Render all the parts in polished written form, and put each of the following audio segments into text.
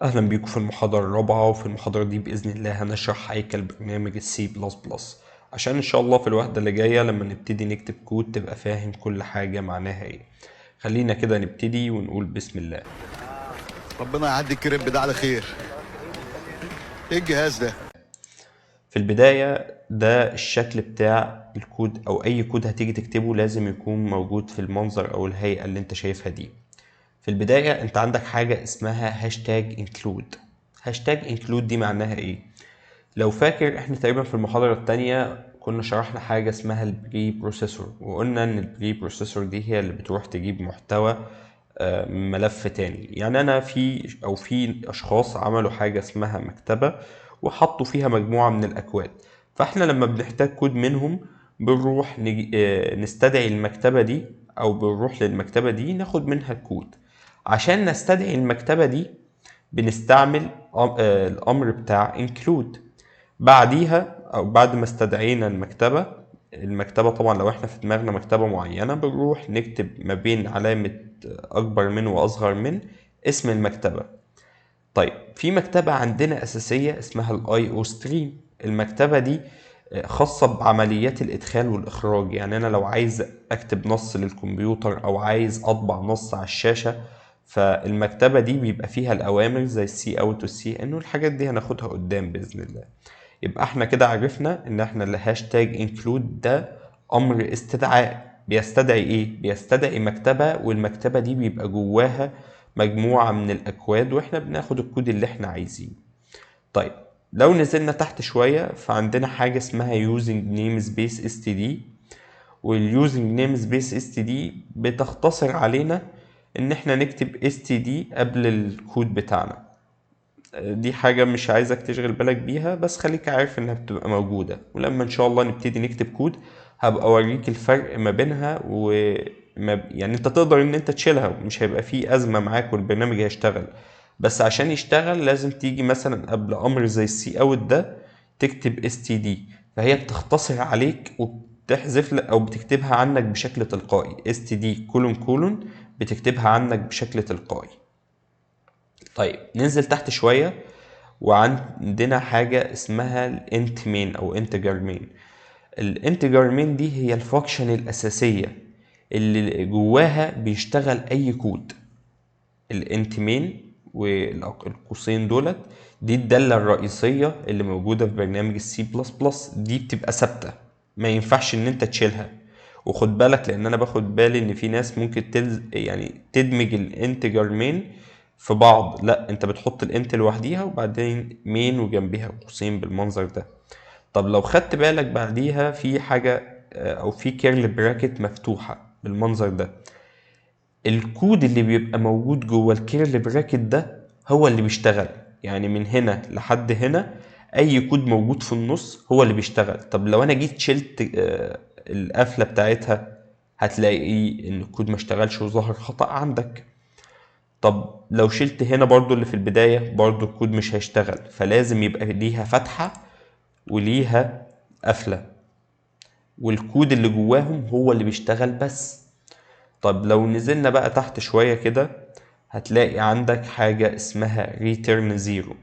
أهلا بيكم في المحاضرة الرابعة، وفي المحاضرة دي بإذن الله هنشرح هيكل برنامج السي بلس بلس، عشان إن شاء الله في الوحدة اللي جاية لما نبتدي نكتب كود تبقى فاهم كل حاجة معناها إيه. خلينا كده نبتدي ونقول بسم الله. ربنا يعدي الكريب ده على خير. ايه الجهاز ده؟ في البداية ده الشكل بتاع الكود، أو أي كود هتيجي تكتبه لازم يكون موجود في المنظر أو الهيئة اللي أنت شايفها دي. في البداية أنت عندك حاجة اسمها hashtag include. hashtag include دي معناها إيه؟ لو فاكر إحنا تقريبا في المحاضرة التانية كنا شرحنا حاجة اسمها ال preprocessor، وقلنا إن ال preprocessor دي هي اللي بتروح تجيب محتوى من ملف تاني. يعني أنا في أو في أشخاص عملوا حاجة اسمها مكتبة وحطوا فيها مجموعة من الأكواد، فإحنا لما بنحتاج كود منهم بنروح نستدعي المكتبة دي، أو بنروح للمكتبة دي ناخد منها الكود. عشان نستدعي المكتبة دي بنستعمل الأمر بتاع include. بعديها أو بعد ما استدعينا المكتبة، المكتبة طبعا لو احنا في دماغنا مكتبة معينة بنروح نكتب ما بين علامة أكبر من وأصغر من اسم المكتبة. في مكتبة عندنا أساسية اسمها ال iostream. المكتبة دي خاصة بعمليات الإدخال والإخراج. يعني أنا لو عايز أكتب نص للكمبيوتر أو عايز أطبع نص على الشاشة، فالمكتبة دي بيبقى فيها الأوامر زي ال cout وال cin، والحاجات دي هناخدها قدام بإذن الله. يبقى احنا كده عرفنا إن احنا ال hashtag include ده أمر استدعاء. بيستدعي إيه؟ بيستدعي مكتبة، والمكتبة دي بيبقى جواها مجموعة من الأكواد، وإحنا بناخد الكود اللي إحنا عايزينه. لو نزلنا تحت شوية فعندنا حاجة اسمها using namespace std، وال using namespace std بتختصر علينا إن إحنا نكتب std قبل الكود بتاعنا. دي حاجة مش عايزك تشغل بالك بيها، بس خليك عارف إنها بتبقى موجودة، ولما إن شاء الله نبتدي نكتب كود هبقى أوريك الفرق ما بينها وما يعني أنت تقدر إن أنت تشيلها ومش هيبقى فيه أزمة معاك والبرنامج هيشتغل. بس عشان يشتغل لازم تيجي مثلا قبل أمر زي ال cout ده تكتب std، فهي بتختصر عليك وبتحذف لك أو بتكتبها عنك بشكل تلقائي. std colon colon بتكتبها عنك بشكل تلقائي. ننزل تحت شوية وعندنا حاجة اسمها ال int main أو integer main. ال integer main دي هي ال function الأساسية اللي جواها بيشتغل أي كود. ال int main والقوسين دولت دي الدالة الرئيسية اللي موجودة في برنامج السي بلس بلس، دي بتبقى ثابتة ما ينفعش إن أنت تشيلها. وخد بالك، لأن أنا باخد بالي إن في ناس ممكن تدمج ال integer main في بعض. لا، أنت بتحط ال int لوحديها وبعدين main وجنبيها قوسين بالمنظر ده. طب لو خدت بالك بعديها في حاجة، أو في curly bracket مفتوحة بالمنظر ده. الكود اللي بيبقى موجود جوه ال curly bracket ده هو اللي بيشتغل. يعني من هنا لحد هنا أي كود موجود في النص هو اللي بيشتغل. طب لو أنا جيت شلت، القفلة بتاعتها هتلاقي إن الكود ما اشتغلش وظهر خطأ عندك. طب لو شلت هنا برضو اللي في البداية برضو الكود مش هيشتغل. فلازم يبقى ليها فتحة وليها قفلة، والكود اللي جواهم هو اللي بيشتغل بس. طب لو نزلنا بقى تحت شوية كده هتلاقي عندك حاجة اسمها return zero.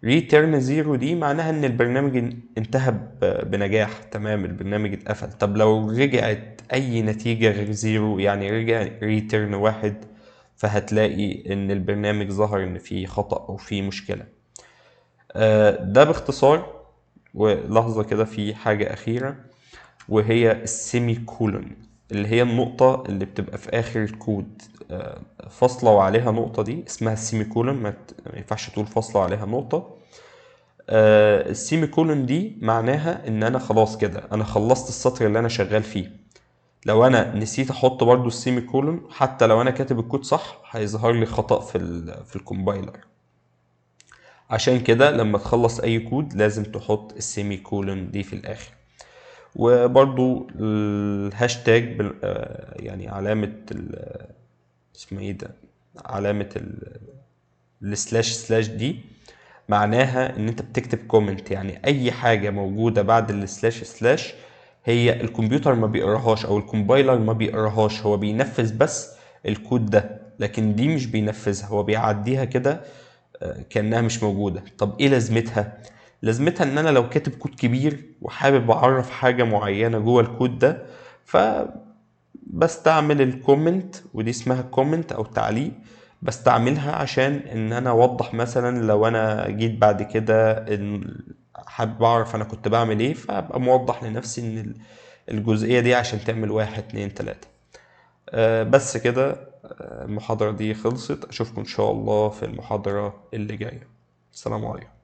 return zero دي معناها ان البرنامج انتهى بنجاح، تمام، البرنامج اتقفل. طب لو رجعت اي نتيجة غير zero، يعني رجع return 1، فهتلاقي ان البرنامج ظهر ان فيه خطأ او فيه مشكلة. ده باختصار. ولحظة كده في حاجة أخيرة، وهي ال semicolon اللي هي النقطة اللي بتبقى في آخر الكود، فاصلة وعليها نقطة، دي اسمها ال semicolon. ما ينفعش تقول فاصلة وعليها نقطة. ال semicolon دي معناها إن أنا خلاص كده أنا خلصت السطر اللي أنا شغال فيه. لو أنا نسيت أحط برضو ال semicolon، حتى لو أنا كاتب الكود صح هيظهر لي خطأ في ال compiler. عشان كده لما تخلص أي كود لازم تحط ال semicolon دي في الآخر. وبرضو الهاشتاج يعني علامة اسمه ايه ده، علامة ال slash slash دي معناها ان انت بتكتب comment. يعني اي حاجة موجودة بعد ال slash slash هي الكمبيوتر ما بيقراهاش او ال compiler ما بيقراهاش، هو بينفذ بس الكود ده، لكن دي مش بينفذها، هو بيعديها كده كأنها مش موجودة. طب ايه لازمتها؟ لازمتها ان انا لو كاتب كود كبير وحابب اعرف حاجة معينة جوه الكود ده، فبستعمل ال comment، ودي اسمها comment او تعليق، بستعملها عشان ان انا اوضح مثلا لو انا جيت بعد كده إن حابب اعرف انا كنت بعمل ايه، فابقى موضح لنفسي ان الجزئية دي عشان تعمل 1 2 3. بس كده، المحاضرة دي خلصت. اشوفكم ان شاء الله في المحاضرة اللي جاية. السلام عليكم.